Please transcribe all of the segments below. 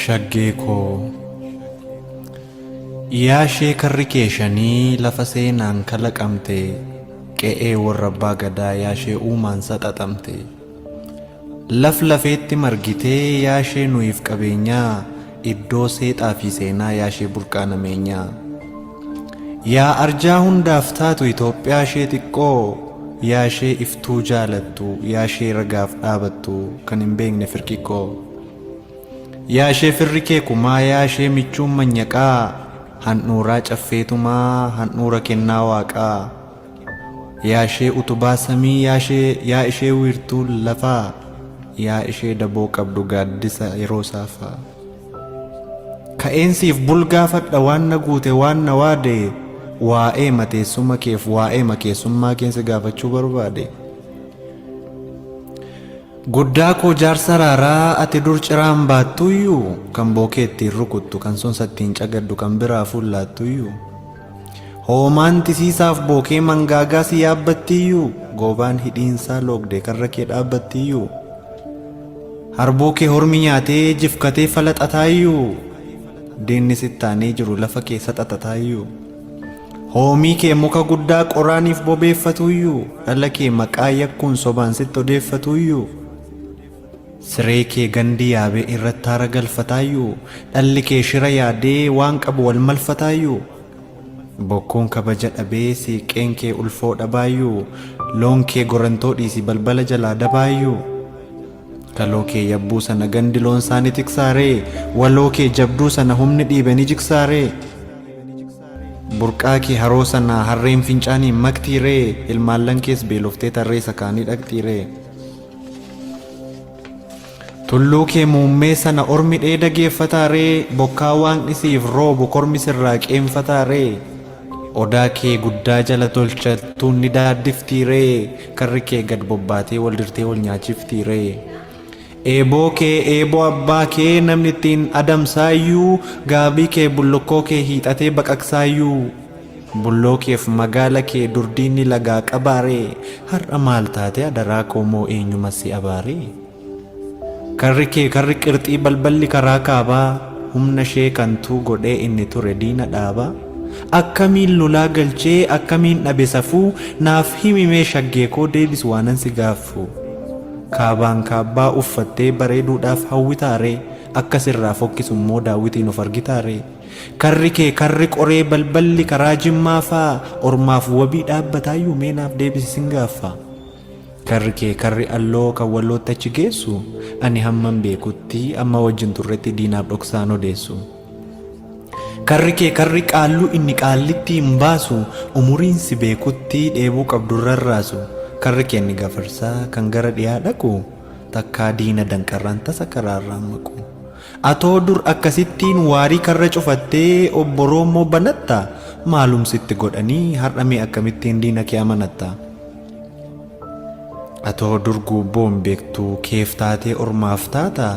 Shaggee koo. Yaa ishee karri kee shanii lafa seenaan kalaqamte qe'ee warra abbaa gadaa yaa ishee uumaan saxaxamte. Laf lafeetti margitee yaa ishee nuyiif qabeenyaa iddoo seexaa fi seenaa yaa ishee burqaa nameenyaa. Yaa arjaa hundaaf taatu Itoophiyaa ishee xiqqoo yaa ishee iftuu jaalattu yaa ishee ragaaf dhaabattu kan hin beekne firqiqqoo. Yaa ishee firri kee kumaa yaa ishee michuun manyaqaa handhuuraa caffeetumaa handhuura kennaa waaqaa. Yaa ishee utubaa samii yaa ishee yaa ishee wiirtuu lafaa yaa ishee daboo qabdu gaaddisa yeroo saafaa. Ka'een siif bulgaafadha waan na guute waan na waade waa'eema teessuma keef waa'eema keessummaa keen si gaafachuu barbaade. Guddaa koo jaarsa raaraa ati dur ciraan baattuyyuu kan bookee ittiin rukuttu kan sonsa ittiin cagaddu kan biraa fuullaattuyyuu. Hoomaan tisiisaaf bookee mangaagaa si yaabbattiyyuu goobaan hidhiinsaa loogde karra kee dhaabbattiyyuu. Harbuu kee hormi nyaatee jifkatee falaxataayyuu diinni sittaanee jiru lafa kee saxaxataayyuu. Hoomii kee muka guddaa qoraaniif bobeeffatuyyuu dhala kee maqaa yakkuun sobaan sitti odeeffatuyyuu. Siree kee gandi yaabee irratti haara galfataayyuu dhalli kee shira yaadee waan qabu wal malfataayyuu. Bokkuun kabaja dhabee siiqqeen kee ulfoo dhabaayyuu loon kee gorantoo dhiisi balbala jalaa dabaayyuu. Kaloo kee yabbuu sana gandi loon isaa ni tiksaaree waloo kee jabduu sana humni dhiibe ni jigsaaree. Burqaa kee haroo sana harreen fincaaniin maktiiree ilmaallan kees beeloftee tarree sakaanii dhaqxiiree. Tulluu kee muummee sana ormi dheeda geeffataaree bokkaa waaqni siif roobu kormi sirraa qeenfataaree. Odaa kee guddaa jala tolchattuun ni daaddiftiiree karri kee gad bobbaatee wal dirtee wal nyaachiftiiree. Eeboo kee eeboo abbaa kee namni ittiin adamsaayyuu gaabii kee bullukkoo kee hiixatee baqaqsaayyuu. Bulloo keef magaala kee durdiinni lagaa qabaaree har'a maal taate adaraa koo moo eenyuma si abaaree. Karri kee karri qirxii balballi karaa kaabaa humna ishee kantuu godhee inni ture diina dhaabaa. Akkamiin lolaa galchee akkamiin dhabe safuu naaf himi mee shaggee koo deebis waanan si gaaffu. Kaabaan kaabbaa uffattee bareeduudhaaf hawwitaaree akka sirraa fokkisu immoo daawwitiin of argitaaree. Karri kee karri qoree balballi karaa jimmaa faa ormaaf wabii dhaabbataayyuu mee naaf deebisi sin gaaffa. Karri kee karri alloo kan wallootti achi geessu ani hamman beekutti amma wajjin turretti diinaaf dhoksaan odeessu. Karri kee karri qaalluu inni qaallitti hin baasu umuriin si beekutti dheebuu qabdu rarraasu. Karri kee inni gafarsaa kan gara dhiyaa dhaqu takkaa diina danqarraan tasa karaarraan maqu. Atoo dur akkasittiin waarii karra cufattee obboroo immoo banatta maalum sitti godhanii har'a mee akkamittiin diina kee amanatta. Atoo dur guubboo hin beektu keef taatee ormaaf taata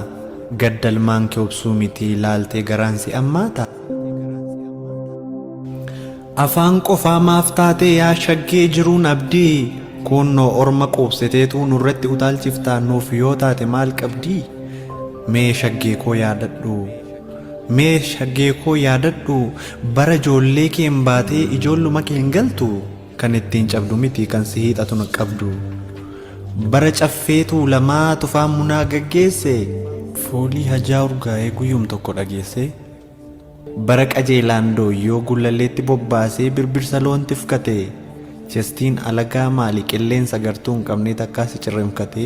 gaddalmaan kee obsuu miti laaltee garaan si ammaata. Afaan qofaa maaf taatee yaa shaggee jiruun abdii kuunnoo orma quubsiteetuu nurratti utaalchiftaa nuuf yoo taate maal qabdii mee shaggee koo yaadadhu mee shaggee koo yaadadhu bara ijoollee keen baatee ijoolluma keen galtu kan ittiin cabdu miti kan si hiixatu qabdu bara caffee tuulamaa tufaan munaa gaggeesse foolii hajaa urgaa'ee guyyum tokko dhageesse. Bara qajeelaan dooyyoo gullalleetti bobbaasee birbirsa loon tifkate chestiin alagaa maali qilleensa gartuu hin qabnee takkaa si cirrimkate.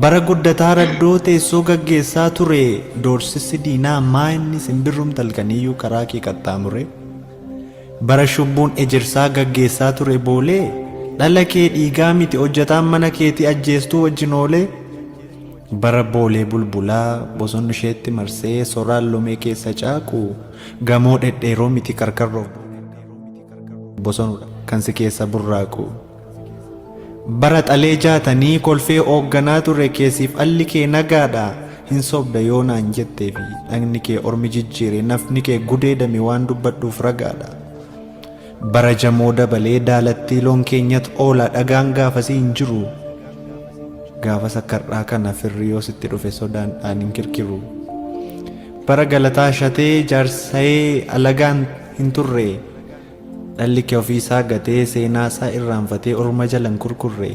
Bara guddataa raddoo teessoo gaggeessaa ture doorsissi diinaa maa inni simbirrum talkaniyyuu karaa kee qaxxaamure. Bara shubbuun ejersaa gaggeessaa ture boolee dhala kee dhiigaa miti hojjetaan mana keetii ajjeestuu wajjin oolee. Bara boolee bulbulaa bosonni isheetti marsee soraan lomee keessa caaqu gamoo dhedheeroo miti karkarroof bosonudha kan si keessa burraaqu. Bara xalee jaatanii kolfee oogganaa ture keessiif alli kee nagaadha hin sobda yoo naan jettee fi dhagni kee ormi jijjiire nafni kee gudeedame waan dubbadhuuf ragaadha. Bara jamoo dabalee daalattii loon keenyatu oola dhagaan gaafasii hin jiru. Gaafa sakkarraa kana firri yoo sitti dhufe sodaan dhaan hin kirkiru. Bara Galataa Shatee jaarsayee alagaan hin turre. Dhalli kee ofiisaa gatee seenaasaa irraanfatee orma jala hin kurkurre.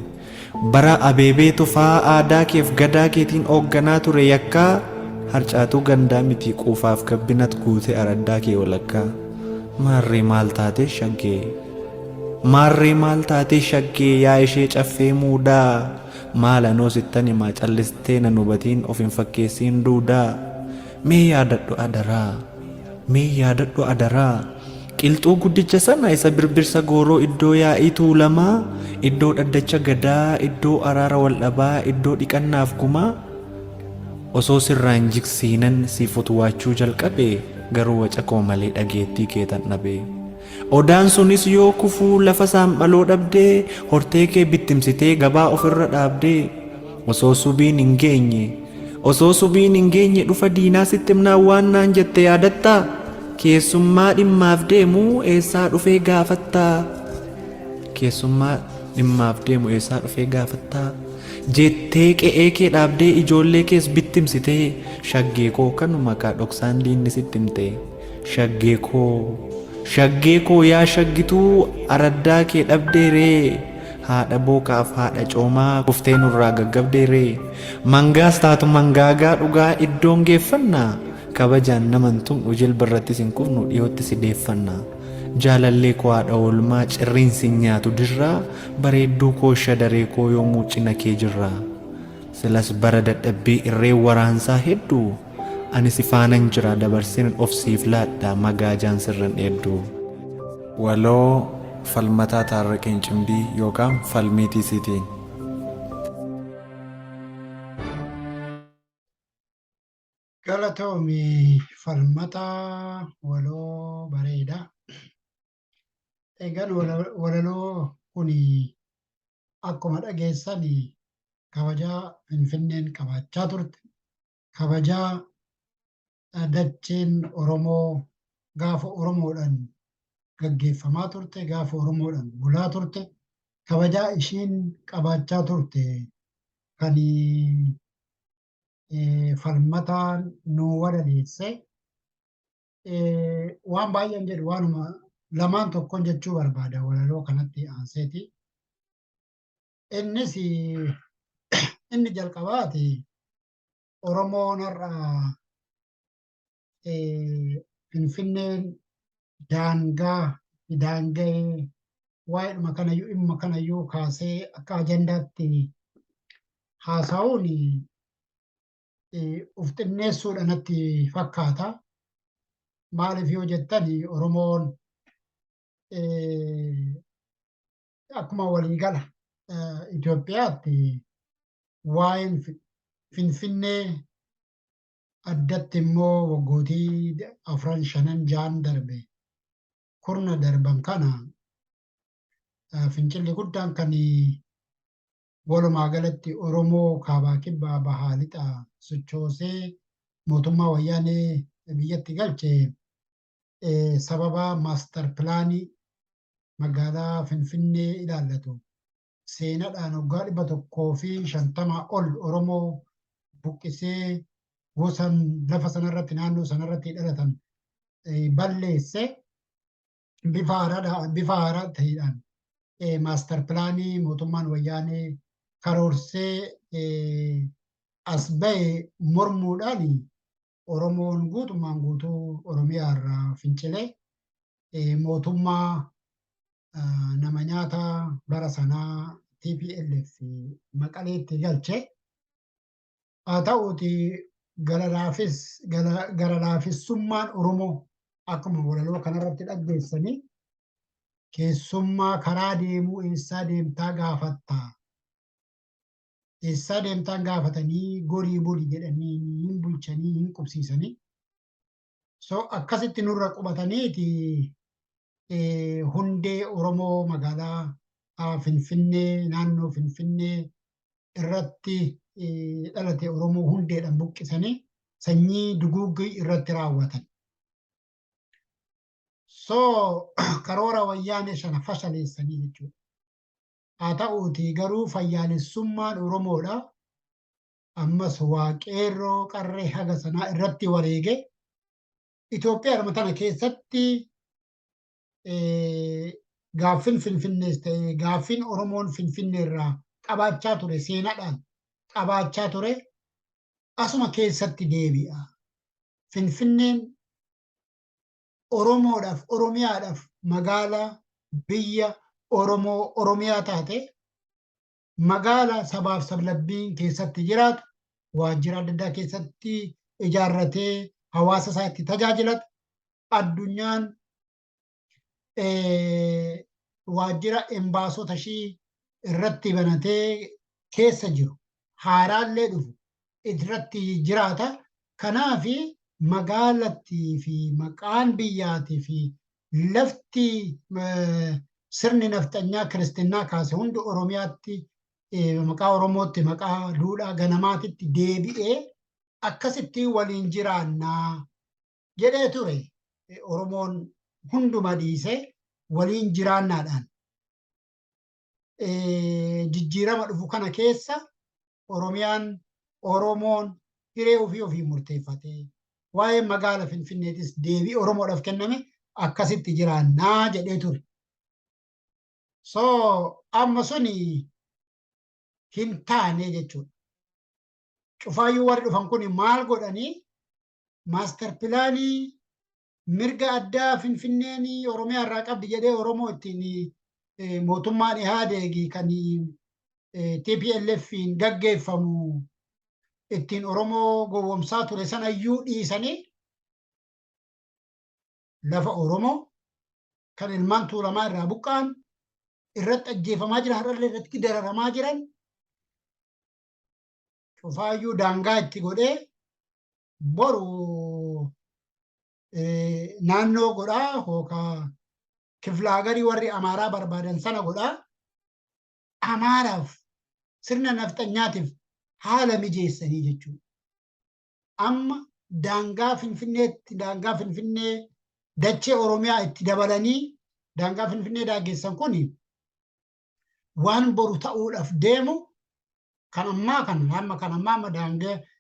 Bara Abeebee Tufaa aadaa keef gadaa keetiin oogganaa ture yakkaa harcaatuu gandaa miti quufaaf gabbinat guute araddaa kee walakkaa. Maarree maal taatee shaggee? Maarree maal taatee shaggee yaa ishee caffee muudaa? Maal anoo sittan himaa callistee nan hubatiin of hin fakkeessiin duudaa? Mee yaadadhu adaraa! Mee yaadadhu adaraa! Qilxuu guddicha sana isa birbirsa gooroo iddoo yaa'ii Tuulamaa, iddoo dhaddacha Gadaa, iddoo araara waldhabaa, iddoo dhiqannaaf gumaa osoo sirraa hin jigsiinan siif utwaachuu jalqabe garuu waca koo malee dhageettii keetan dhabe. Odaan sunis yoo kufu lafa saanphaloo dhabdee hortee kee bittimsitee gabaa ofirra dhaabdee osoo subiin hin geenye osoo subiin hin geenye dhufa diinaa sitti himnaan waan naan jette yaadattaa? Keessummaa dhimmaaf deemu eessaa dhufee gaafattaa? Keessummaa dhimmaaf deemu eessaa dhufee gaafattaa? Jettee qe'ee kee dhaabdee ijoollee kees bittimsitee shaggee koo kanuma kaa dhoksaan diinni sitti himte. Shaggee koo Shaggee koo yaa shaggituu araddaa kee dhabdee ree Haadha bookaaf haadha coomaa kuftee nurraa gaggabdee ree Mangaas taatu mangaagaa dhugaa iddoon geeffanna Kabajaan nama hin tumnu jilba irrattis hin kufnu dhiyootti si deeffanna Jaalallee koo haadha oolmaa cirriin sin nyaatu dirraa Bareedduu koo shadaree koo yoomuu cina kee jirra Silas bara dadhabbii irreen waraansaa heddu Ani si faanan jira dabarseen of siif laadha magaajaan sirran dheeddu. Waloo Falmataa Taarraqeny Cimdii yookaan Falmii TCtiin. Galatoomi Falmataa waloo bareeda. Egaan walaloo kun akkuma dhageessan kabajaa Finfinneen qabaachaa turte, kabajaa dacheen Oromoo gaafa Oromoodhaan gaggeeffamaa turte, gaafa Oromoodhaan bulaa turte, kabajaa ishiin qabaachaa turte kan Falmataan nuu walaleesse. Waan baay'een jedhu waanuma lamaan tokkoon jechuu barbaada walaloo kanatti aanseeti. Innis inni jalqabaati Oromoon har'a Finfinneen daangaa daanga'ee waa'eedhuma kanayyuu dhimma kanayyuu kaasee akka ajandaatti haasa'uun uf xinneessuudha natti fakkaata. Maaliif yoo jettan Oromoon akkuma waliigala Itoophiyaatti waa'een Finfinnee addatti immoo waggootii afran shanan ja'an darbe kurna darban kana fincilli guddaan kan walumaa galatti Oromoo kaabaa kibbaa bahaa lixaa sochoosee mootummaa wayyaanee biyyatti galche sababa maastar pilaanii magaalaa Finfinnee ilaallatu seenadhaan waggaa 150 ol Oromoo buqqisee gosan lafa sanarratti naannoo sanarratti dhalatan balleesse bifa haaraa ta'eedhaan maastar pilaanii mootummaan wayyaanee karoorsee as ba'e mormuudhaan Oromoon guutummaan guutuu Oromiyaa irraa fincilee mootummaa nama nyaata bara sanaa TPLF Maqaleetti galche. Haa ta'uuti garalaafissummaan Oromoo akkuma walaloo kanarratti dhaggeessanii keessummaa karaa deemuu eessaa deemtaa gaafattaa? Eessaa deemtaan gaafatanii gorii buli jedhanii hin bulchanii hin qubsiisanii. So akkasitti nurra qubataniiti hundee Oromoo magaalaa Finfinnee naannoo Finfinnee irratti dhalate Oromoo hundeedhaan buqqisanii sanyii duguuggii irratti raawwatan. So karoora wayyaanee sana fashaleessanii jechuudha. Haa ta'uutii garuu fayyaalessummaan Oromoodha. Ammas waa qeerroo qarree haga sanaa irratti wareege. Itoophiyaa tana keessatti gaaffin Finfinnees ta'e, gaaffin Oromoon Finfinneerraa qabaachaa ture, seenaadhaan qabaachaa ture, asuma keessatti deebi'a. Finfinneen Oromoodhaaf, Oromiyaadhaaf magaalaa biyya Oromoo Oromiyaa taate, magaala sabaaf sablammiin keessatti jiraatu, waajjira adda addaa keessatti ijaarratee hawaasa isaa itti tajaajilatu, addunyaan waajjira embaasota ishii irratti banatee keessa jiru, haaraallee dhufu irratti jiraata. Kanaafi magaalattii fi maqaan biyyaatii fi lafti sirni nafxanyaa kiristinnaa kaase hundi Oromiyaatti, maqaa Oromootti, maqaa duudhaa ganamaatitti deebi'ee akkasitti waliin jiraannaa jedhee ture. Oromoon hunduma dhiisee waliin jiraannaadhaan jijjiirama dhufu kana keessa Oromiyaan, Oromoon hiree ofii ofii murteeffatee, waa'ee magaala Finfinneetis deebii Oromoodhaaf kenname, akkasitti jiraannaa jedhee ture. So amma suni hin taane jechuudha. Cufaayyuu warri dhufan kun maal godhanii, master planii mirga addaa Finfinneen Oromiyaa irraa qabdi jedhee Oromoo ittiin mootummaan Ihaadeegi kan TPLF'n gaggeeffamu ittiin Oromoo gowwomsaa ture sanayyuu dhiisanii, lafa Oromoo kan ilmaan Tuulamaa irraa buqqa'an irratti ajjeefamaa jiran, har'allee irratti dararamaa jiran, cufaayyuu daangaa itti godhee, boru naannoo godhaa yookaan kiflaagarii warri Amaaraa barbaadan sana godhaa, Amaaraaf, sirna nafxanyaatiif haala mijeessanii jechuudha. Amma daangaa Finfinneetti, daangaa Finfinnee dachee Oromiyaa itti dabalanii daangaa Finfinnee daangessan. Kun waan boru ta'uudhaaf deemu kan ammaa kan amma kan ammaa amma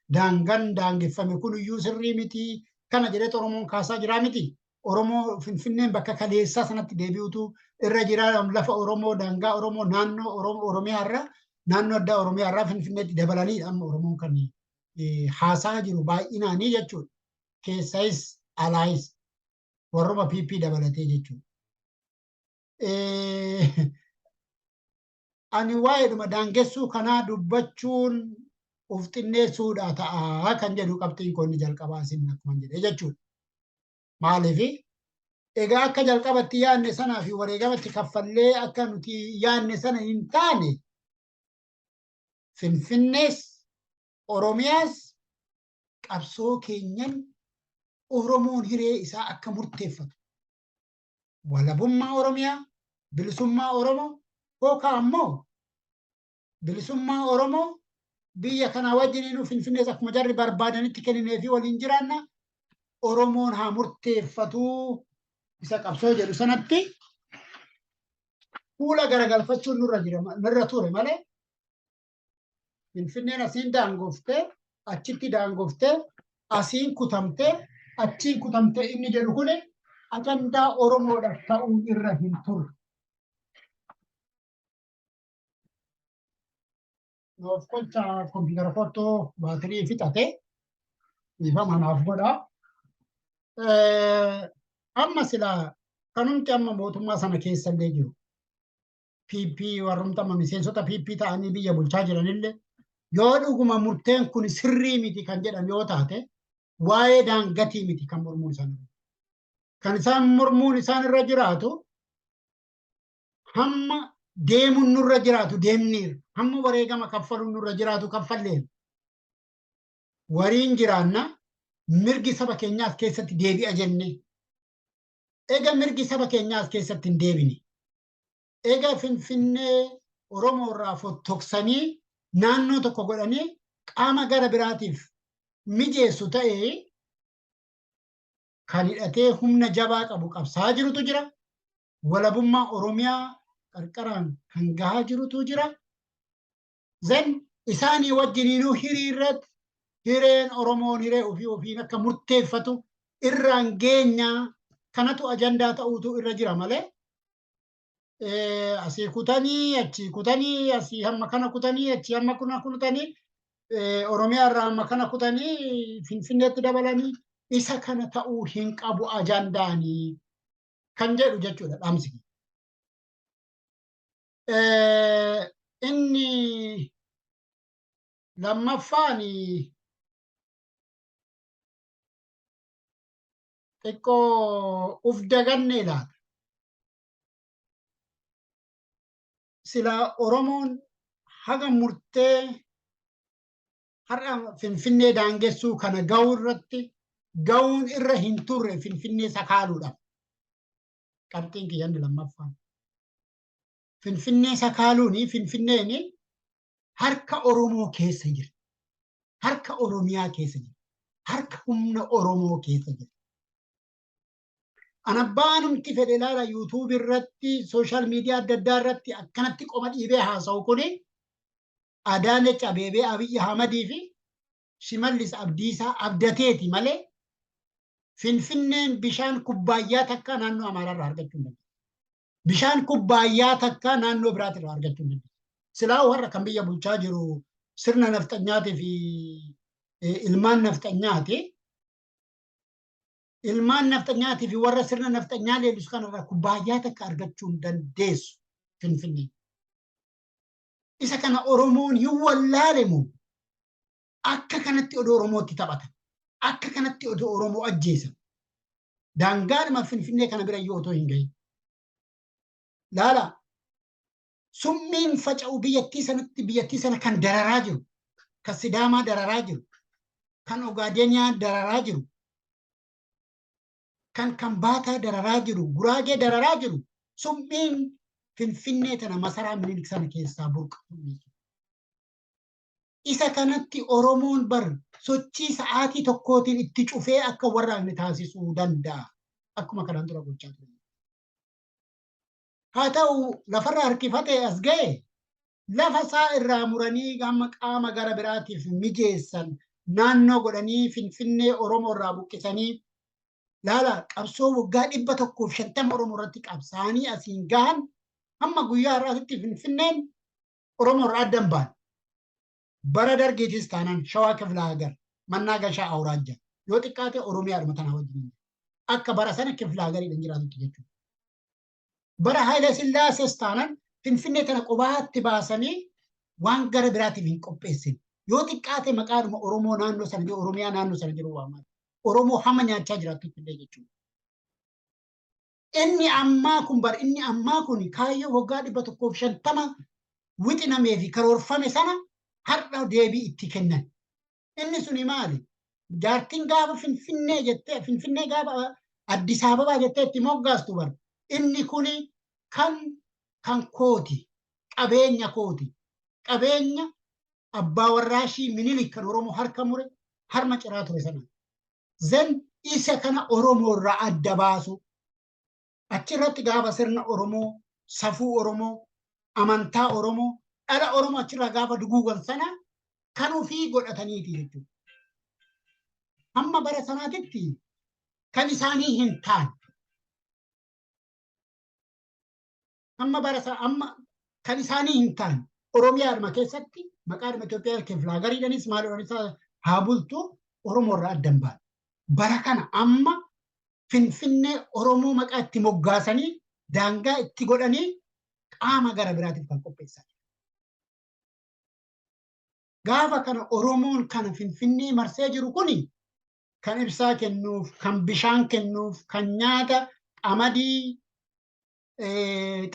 daangaan daangeffame kun iyyuu sirrii miti kana jedhee Oromoon kaasaa jiraa miti. Oromoo Finfinneen bakka kaleessaa sanatti deebi'utu irra jira, lafa Oromoo, daangaa Oromoo, naannoo Oromoo Oromiyaa irraa, naannoo addaa Oromiyaa irraa Finfinneetti dabalaniidha amma Oromoon kan haasaa jiru baay'inaanii jechuudha. Keessayis alaayis warruma PP dabalatee jechuudha. Ani waa'eedhuma daangessuu kanaa dubbachuun uf xinneessuudha ta'a kan jedhu qabxiin koo inni jalqabaa isin akkuma jedhe jechuudha. Maaliif, egaa akka jalqabatti yaadne sanaa fi wareegamatti kaffallee akka nuti yaadne sana hin taane, Finfinnees Oromiyaas qabsoo keenyan Oromoon hiree isaa akka murteeffatu, walabummaa Oromiyaa, bilisummaa Oromoo yookaan ammoo bilisummaa Oromoo biyya kana wajjiniin Finfinnees akkuma jarri barbaadanitti kenninee fi waliin jiraanna, Oromoon haa murteeffatuu isa qabsoo jedhu sanatti fuula garagalfachuun nurra jira, nurra ture malee, Finfinneen asiin daangoftee, achitti daangoftee, asiin kutamtee, achiin kutamtee inni jedhu kuni ajandaa Oromoodhaaf ta'uun irra hin turre. Of kolcha, kompiitara kottuu baatirii fixate, dhiifama naaf godha. Amma silaa kanumti amma mootummaa sana keessa illee jiru. PP, warrumti amma miseensota PP ta'anii biyya bulchaa jiranillee, yoo dhuguma murteen kun sirrii miti kan jedhan yoo taate, waa'ee daangatii miti kan mormuun isaan irra. Kan isaan mormuun isaan irra jiraatu, hamma deemuun nurra jiraatu deemniira. Hamma wareegama kaffaluun nurra jiraatu kaffalleera. Wariin jiraanna, mirgi saba keenyaas keessatti deebi'a jenne. Ega mirgi saba keenyaas keessatti hin deebine, ega Finfinnee Oromoo irraa fottoksanii naannoo tokko godhanii qaama gara biraatiif mijeessu ta'ee, kan hidhatee humna jabaa qabu qabsaa jirutu jira. Walabummaa Oromiyaa qarqaraan kan gahaa jirutu jira. Then isaanii wajjiniinuu hiriirratti hireen Oromoon hiree ofii ofiin akka murteeffatu Irraan geenyaa kanatu ajandaa ta'uutu irra jira malee asii kutanii, achii kutanii, asii hamma kana kutanii, achii hamma kana kutanii, Oromiyaa irraa hamma kana kutanii Finfinneetti dabalanii, isa kana ta'uu hin qabu ajandaanii kan jedhu jechuudha dhaamsi. Inni lammaffaan xiqqoo uf daganne ilaala. Sila Oromoon haga murtee har'a Finfinnee daangessuu kana ga'uu irratti ga'uun irra hin turre Finfinnee sakaaluudhaaf. Qabxiin kiyyanni lammaffaan. Finfinnee sakaaluun, Finfinneen harka Oromoo keessa jira. Harka Oromiyaa keessa jira. Harka humna Oromoo keessa jira. Anabbaanumti fedhe ilaala, YouTube irratti, social media adda addaa irratti akkanatti qoma dhiibee haasa'u kuni Adaanech Abeebee, Abiyyi Ahmadii fi Shimallis Abdiisaa abdateeti malee Finfinneen bishaan kubbaayyaa takka naannoo Amaaraa irraa argachuu hin danda'u. Bishaan kubbaayyaa takka naannoo biraati irraa argachuu hin danda'u. Silaa warra kan biyya bulchaa jiru sirna nafxanyaatii fi ilmaan nafxanyaati. Ilmaan nafxanyaatii fi warra sirna nafxanyaa leellisu kanarraa kubbaayyaa takka argachuu hin dandeessu Finfinneen. Isa kana Oromoon hin wallaalemu. Akka kanatti odoo Oromootti taphatan. Akka kanatti odoo Oromoo ajjeesan. Daangaadhuma Finfinnee kana bira iyyuu otoo hin gahin. Laala, summiin faca'u biyyattii sanatti, biyyattii sana kan dararaa jiru, kan Sidaamaa dararaa jiru, kan Ogaadeniyaa dararaa jiru, kan Kambaataa dararaa jiru, Guraagee dararaa jiru, summiin Finfinnee tana masaraa Minilik sana keessaa burqa. Isa kanatti Oromoon bar sochii sa'aatii tokkootiin itti cufee akka warraaqni taasisuu danda'a. Akkuma kanaan dura gochaa ture. Haa ta'u, lafarra harkifatee as ga'e, lafa isaa irraa muranii amma qaama gara biraatiif mijeessan, naannoo godhanii Finfinnee Oromoo irraa buqqisanii. Laala, qabsoo waggaa 150 Oromoo irratti qabsaanii asiin gahan, hamma guyyaa har'aatitti Finfinneen Oromoo irraa adda hin baane. Bara Dargiitis taanaan Shawaa Kifla Hagar, Mannaa Gashaa Awuraajja, yoo xiqqaate Oromiyaadhuma tanaa wajjin akka bara sana Kifla Hagariidhaan jiraatutti jechuudha. Bara Haayila Sillaasees taanaan Finfinnee tana qobaatti baasanii waan gara biraatiif hin qopheessin. Yoo xiqqaate maqaadhuma Oromoo naannoo sana jiru, Oromiyaa naannoo sana jiru waamaa. Oromoo hama nyaachaa jiraattutti illee jechuudha. Inni ammaa kun bar, inni ammaa kun kaayyoo waggaa 150 wixinamee fi karoorfame sana har'a deebii itti kennan. Inni suni maali? Jaartiin gaafa Finfinnee jettee, Finfinnee gaafa Addis Ababaa jettee itti moggaastu bar. Inni kuni kan kooti. Qabeenya kooti. Qabeenya abbaa warraashii Minilik kan Oromoo harka mure, harma ciraa ture sana. Then isa kana Oromoo irraa adda baasu. Achirratti gaafa sirna Oromoo, safuu Oromoo, amantaa Oromoo, dhala Oromoo achirraa gaafa duguugan sana kan ofii godhataniiti jechuudha. Hamma bara sanaatitti kan isaanii hin taane. Amma bara amma kan isaanii hin taane Oromiyaadhuma keessatti maqaadhuma Itoophiyaa kiflaa gariidhanis maal haa bultu, Oromoo irraa adda hin baane. Bara kana amma Finfinnee Oromoo maqaa itti moggaasanii, daangaa itti godhanii qaama gara biraatiif kan qopheessan. Gaafa kana Oromoon kana Finfinnee marsee jiru kuni kan ibsaa kennuuf, kan bishaan kennuuf, kan nyaata qamadii,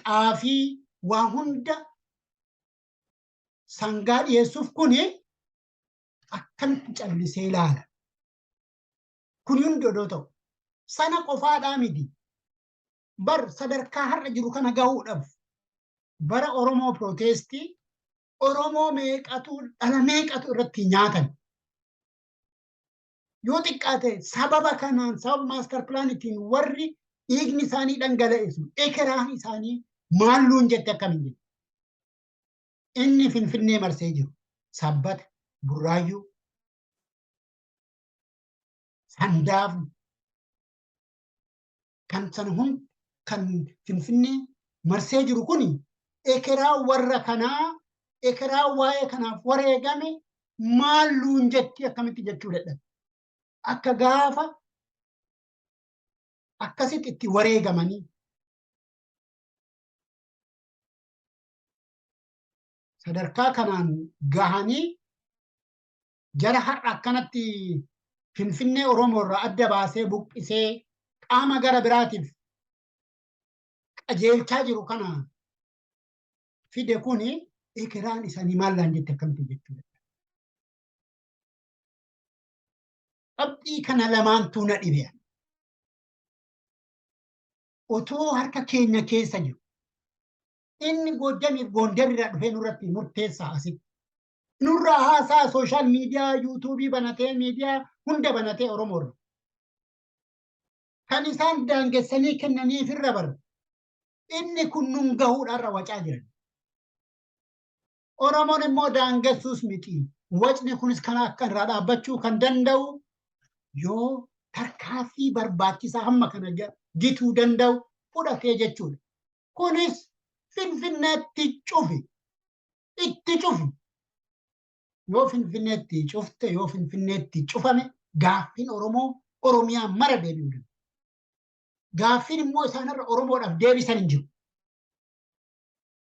xaafii, waa hunda, sangaa dhiyeessuuf kuni akkamitti callisee ilaala? Kun hundi odoo ta'u, sana qofaadhaa miti. Bar sadarkaa har'a jiru kana gahuudhaaf bara Oromoo protestii Oromoo meeqatu, dhala meeqatu irratti nyaatan. Yoo xiqqaate sababa kanaan, sababa master planitiin warri dhiigni isaanii dhangala'e sun ekeraan isaanii maalluun jette akkamiin jette. Inni Finfinnee marsee jiru Sabbata, Burraayyuu, Sandaafni, Kan sana hunda kan Finfinnee marsee jiru kuni ekeraa warra kanaa, ekeraa waa'ee kanaaf wareegame maal luun jetti akkamitti jechuu dadhabe. Akka gaafa akkasitti itti wareegamanii sadarkaa kanaan gahanii jara har'a akkanatti Finfinnee Oromoo irraa adda baasee buqqisee qaama gara biraatiif qajeelchaa jiru kana fide kuni ekeraan isaanii maallaan jette akkamitti jechuudha. Qabxii kana lamaantuu na dhibe. Otoo harka keenya keessa jiru. Inni Goojjamiif Goondar irraa dhufee nurratti murteessaa asitti. Nurraa haasaa social media YouTube banatee miidiyaa hunda banatee Oromoo irra. Kan isaan daangessanii kennaniif irra bara. Inni kun nun gahuudhaarra wacaa jiran. Oromoon immoo daangessuus miti. Wacni kunis kan akka irraa dhaabbachuu kan danda'u yoo tarkaaffii barbaachisaa hamma kana gituu danda'u fudhatee jechuudha. Kunis Finfinneetti cufi. Itti cufi. Yoo Finfinneetti cufte, yoo Finfinneetti cufame, gaaffiin Oromoo Oromiyaa mara deebi'uu danda'a. Gaaffiin immoo isaanirra Oromoodhaaf deebisan hin jiru.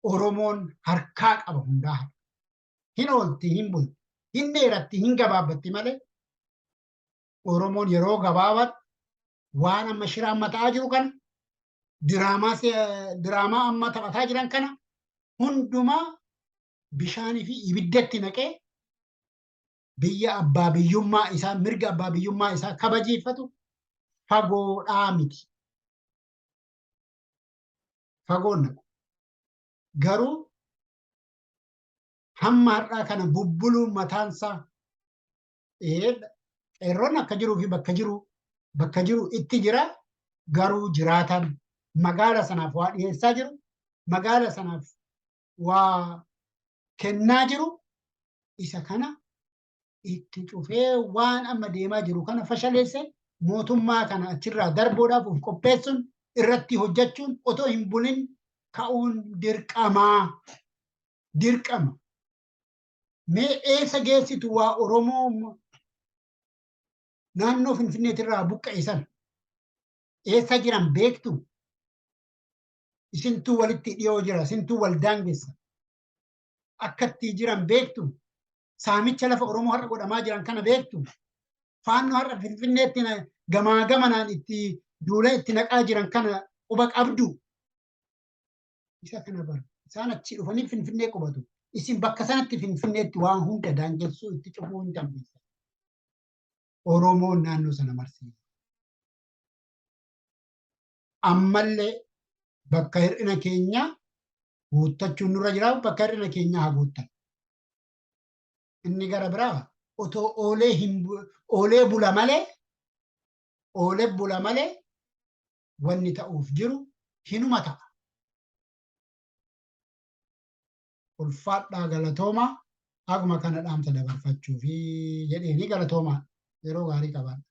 Oromoon harkaa qaba hundaa. Hin oolti, hin bulti, hin dheeratti, hin gabaabbatti malee Oromoon yeroo gabaabaatti waan amma shira amma ta'aa jiru kana, diraamaa diraamaa amma taphataa jiran kana hundumaa bishaanii fi ibiddatti naqee biyya abbaa biyyummaa isaa, mirga abbaa biyyummaa isaa kabajiifatu fagoodhaa miti. Fagoon naqu. Garuu hamma har'aa kana bubbuluun mataansaa qeerroon akka jiruu fi bakka jiru itti jira, garuu jiraatan magaala sanaaf waa dhiyeessaa jiru, magaala sanaaf waa kennaa jiru. Isa kana itti cufee waan amma deemaa jiru kana fashaleesse mootummaa kana achirraa darbuudhaaf of qopheessuun, irratti hojjechuun, otoo hin bulin ka'uun dirqamaa, dirqama. Mee eessa geessitu waa Oromoo naannoo Finfinneetirraa buqqa'e sana? Eessa jiran beektu? Isintuu walitti dhiyoo jira, isintuu wal daangessa. Akkatti jiran beektu? Saamicha lafa Oromoo har'a godhamaa jiran kana beektu? Faannoo har'a Finfinneetti gamaa gamanaan itti duula itti naqaa jiran kana quba qabdu? Isa kana bara. Isaan achi dhufanii Finfinnee qubatu. Isin bakka sanatti Finfinneetti waan hunda daangessuu, itti cufuu hin dandeessan. Oromoon naannoo sana marsee. Ammallee bakka hir'ina keenyaa guuttachuun nurra jira, bakka hir'ina keenyaa haa guuttan. Inni gara biraa otoo oolee hin oolee bula malee, oolee bula malee, wanni ta'uuf jiru hinuma ta'a. Ulfaadhaa, galatoomaa. Akkuma kana dhaamsa dabarfachuu fi jedheeni, galatoomaa, yeroo gaarii qabaadha.